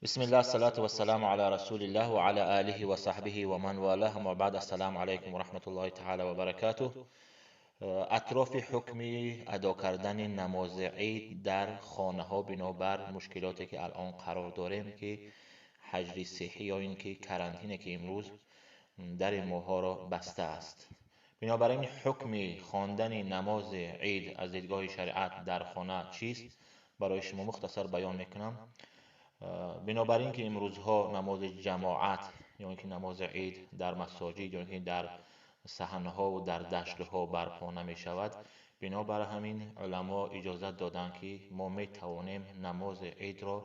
Бисмиллаҳ, ассалату вассаламу ала расулиллаҳ ва ала алиҳи ва саҳбиҳи ва ман валаҳ. Аммо баъд, ассаламу алайкум ва раҳматуллоҳи таъала ва баракатуҳ. Атрофи ҳукми адо кардани намози ид дар хонаҳо бинобар мушкилоте ки алон қарор дорем, ки ҳаҷри сиҳҳӣ ё ин ки карантине ки имрӯз дари моҳоро баста аст. Бинобар ин ҳукми хондани намози ид аз дидгоҳи шариат дар хона чист, барои шумо мухтасар баён мекунам. Бинобар ин ки имрӯзҳо намози ҷамоат ё ин ки намози ид дар масоҷид ё ин ки дар саҳнҳо ва дар даштҳо барпо намешавад, бинобар ҳамин уламо иҷозат доданд, ки мо метавонем намози идро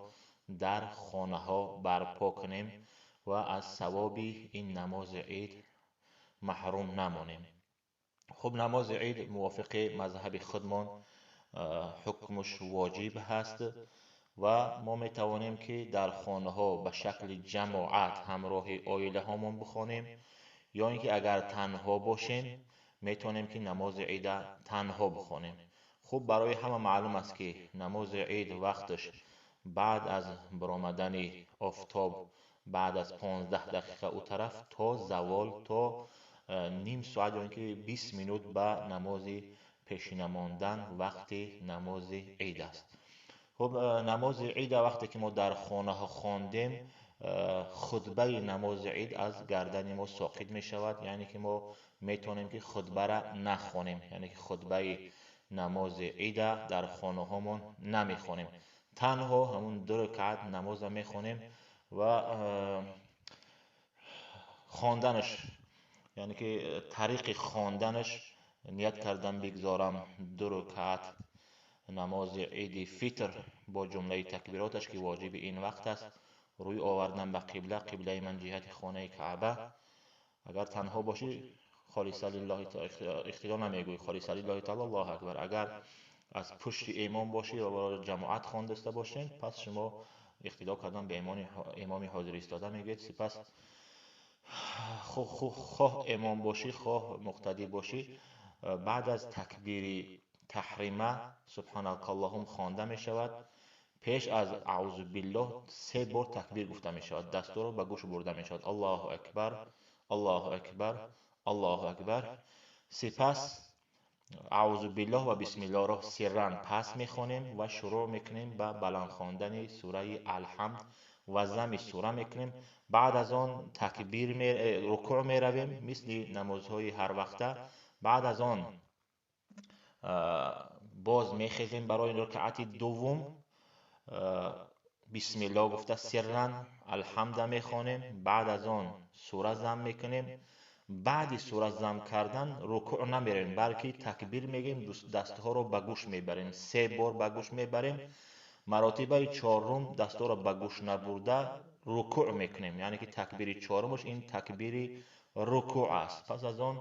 дар хонаҳо барпо кунем ва аз савоби ин намози ид маҳрум намонем. Хуб, намози ид мувофиқи мазҳаби худмон ҳукмаш воҷиб ҳаст ва мо метавонем, ки дар хонаҳо ба шакли ҷамоат ҳамроҳи оилаҳомон бихонем, ё ин ки агар танҳо бошем, метавонем, ки намози ида танҳо бихонем. Хуб, барои ҳама маълум аст, ки намози ид вақташ баъд аз баромадани офтоб, баъд аз 15 дақиқа ӯ тараф то завол, то ним соат ё ин ки 20 минут ба намози пешина мондан вақти намози ид аст. Хуб, намози ида вақте ки мо дар хонаҳо хондем, хутбаи намози ид аз гардани мо соқит мешавад, яъне ки мо метавонем, ки хутбара нахонем, яъне ки хутбаи намози ида дар хонаҳомон намехонем, танҳо ҳамун 2 ракъат намоза мехонем ва хонданаш, яъне ки тариқи хонданаш ният кардан бигзорам 2 ракъат намози иди фитр бо ҷумлаи такбироташ, ки воҷиби ин вақт аст, рӯй овардан ба қибла, қиблаи ман ҷиҳати хонаи Каъба. Агар танҳо бошӣ, холиса лиллаҳи иқтидо намегӯӣ, холиса лиллаҳи таъала, Аллоҳу акбар. Агар аз пушти имом бошӣ ва барои ҷамоат хондаста бошед, пас шумо иқтидо кардан ба имоми ҳозир истода мегӯед. Сипас хоҳ имом бошӣ, хоҳ муқтадӣ бошӣ, баъд аз такбири таҳрима субҳанакаллоҳум хонда мешавад. Пеш аз аъузу биллоҳ 3 бор такбир гуфта мешавад, дастурро ба гӯш бурда мешавад: Аллоҳу акбар, Аллоҳу акбар, Аллоҳу акбар. Сипас аъузу биллоҳ ва бисмиллоҳро сирран пас мехонем ва шурӯъ мекунем ба баланд хондани сураи Алҳамд ва зами сура мекунем. Баъд аз он такбир рукӯъ меравем, мисли намозҳои ҳарвақта. Баъд аз он боз мехезем барои рукъати дуввум, бисмиллоҳ гуфта сирран алҳамда мехонем. Баъд аз он сура зам мекунем. Баъди сура зам кардан рукӯъ намерем, балки такбир мегӯем, дастҳоро ба гӯш мебарем, 3 бор ба гӯш мебарем. Маротибаи чорум дастҳоро ба гӯш набурда рукӯъ мекунем, яъне ки такбири чорумаш ин такбири рукӯъ аст. Пас аз он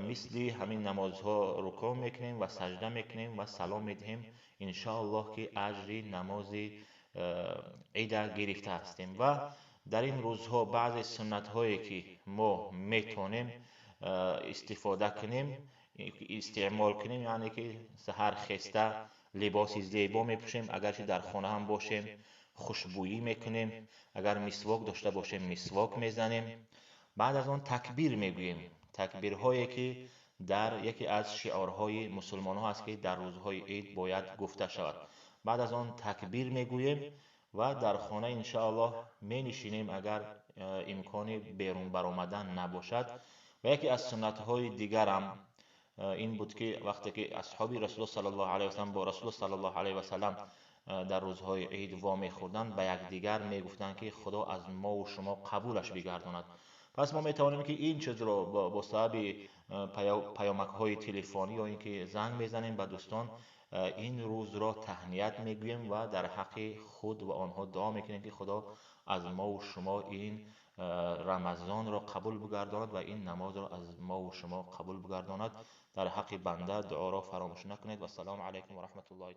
мисли ҳамин намозҳо рукӯъ мекунем ва саҷда мекунем ва салом медиҳем. Иншоаллоҳ, ки аҷри намози ида гирифта ҳастем. Ва дар ин рӯзҳо баъзе суннатҳое ки мо метавонем истифода кунем, истеъмол кунем, яъне ки саҳар хеста либоси зебо мепӯшем, агарчи дар хона ҳам бошем, хушбӯйӣ мекунем, агар мисвок дошта бошем, мисвок мезанем. Баъд аз он такбир мегӯем, такбирҳое ки дар яке аз шиорҳои мусулмонҳо аст, ки дар рӯзҳои ид бояд гуфта шавад. Баъд аз он такбир мегӯем ва дар хона иншоаллоҳ менишинем, агар имкони берун баромадан набошад. Ва яке аз суннатҳои дигарам ин буд, ки вақте ки асҳоби расулуллоҳ саллаллоҳу алайҳи васаллам бо расулуллоҳ саллаллоҳу алайҳи васаллам дар рӯзҳои ид вомехӯрданд, ба якдигар мегуфтанд, ки Худо аз мову шумо қабулаш бигардонад. Пас мо метавонем, ки ин чизро бо сабаби паёмакҳои телефонӣ ё ин ки занг мезанем ба дӯстон, ин рӯзро таҳният мегӯем ва дар ҳаққи худ ва онҳо дуо мекунем, ки Худо аз мову шумо ин рамазонро қабул бигардонад ва ин намозро аз мову шумо қабул бигардонад. Дар ҳаққи банда дуоро фаромӯш накунед. Вассалому алайкум ва раҳматуллоҳи.